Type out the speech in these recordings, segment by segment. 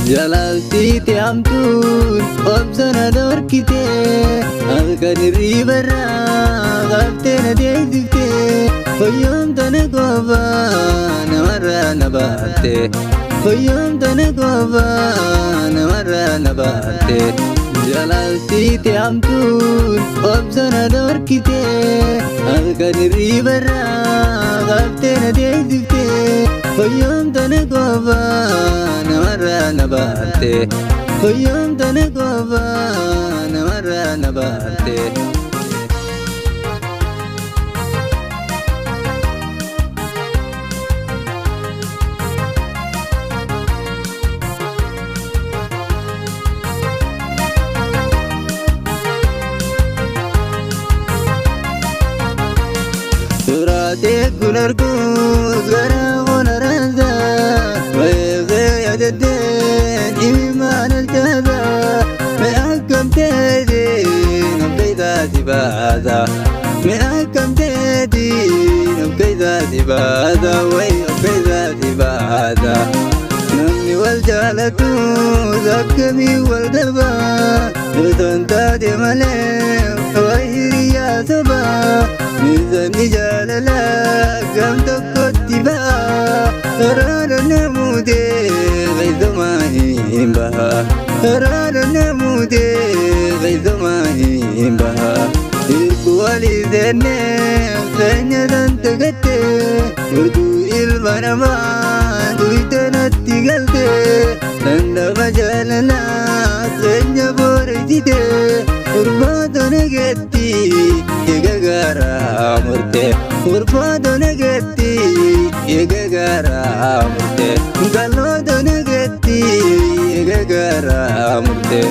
Jalaaltiiti hamtuun obsa na dhorkite, halkan hirribarraa qabdee na deessifte. Hoyyoomta na qofaa namarraa na baafte. Hoyyoomta na qofaa namarraa na baafte. Jalaaltiiti hamtuun obsa na dhorkite, halkan hirribarraa qabdee na deessifte. Hoyyoomta na qofaa namarraa na baafte. Hoyyoomta na qofaa namarraa na baafte. Suraatee kun arguus gara koona raasa, weeqee yaadaddeen imimmaan alchaasa. Mee akkam ta'eetiin of keessaa si baasa? Mee akkam ta'eetiin of keessaa si baasa? Wayi of keessaa si baasa. Namni wal jaalatus akkamii wal dhabaa? Osoo hin taate malee waa hiriyaa sobaa. Miizanni jaalalaa gam tokkotti ba'a. Karaara namuutee keessumaa hin baha. Karaara namuutee keessumaa hin baha. Hirku walii seennee keenya san dagattee, utuu ilma namaa tuyte natti galtee. Dandama jaalalaa keenya booressite, Urbaata nageetti eega gaaraa murte. Urbaata nageetti eega gaaraa murte. Galloota nageetti eega gaaraa murte.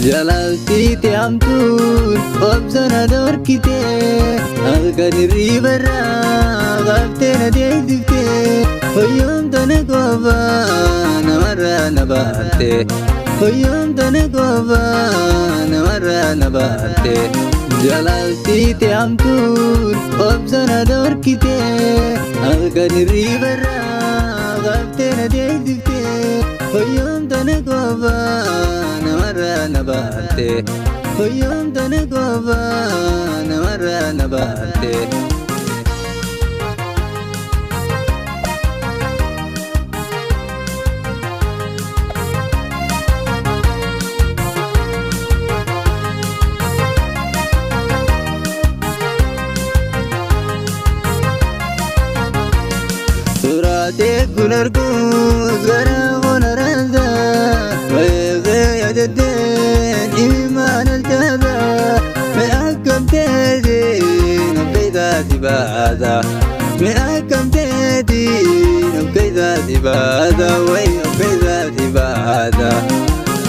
Jalaaltiiti hamtuun obsa na dhorkite, halkan hirribarraa qabdee na deessifte. Hoyyoomta na qofaa namarraa na baafte. Hoyyoomta na qofaa namarraa na baafte. Jalaaltiiti hamtuun obsa na dhorkite, halkan hirribarraa qabdee na deessifte. Hoyyoomta na qofaa namarraa na baafte. Hoyyoomta na qofaa namarraa na baafte. Suraatee kun arguus gara koona raasa, weeqee yaadaddeen imimmaan alchaasa. Mee akkam ta'eetiin of keessaa si baasa? Mee akkam ta'eetiin of keessaa si baasa? Wayi of keessaa si baasa.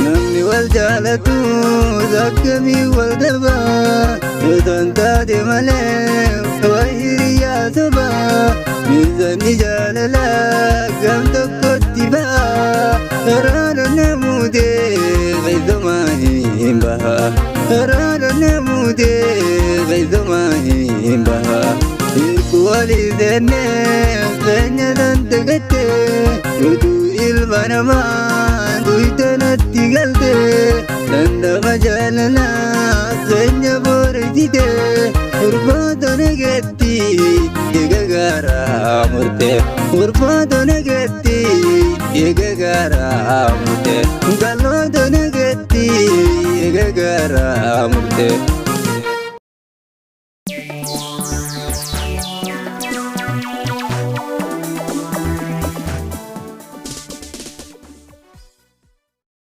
Namni wal jaalatus akkamii wal dhabaa? Osoo hin taate malee waa hiriyaa sobaa. Miizanni jaalalaa gam tokkotti ba'a. Karaara namuutee keessumaa hin baha. Karaara namuutee keessumaa hin baha. Hirku walii seennee keenya san dagattee, utuu ilma namaa tuyte natti galtee. Dandama jaalalaa keenya booressite, Urbaata nageetti eega gaaraa murte. Urbaata nageetti eega gaaraa murte. Galloota nageetti eega gaaraa murte.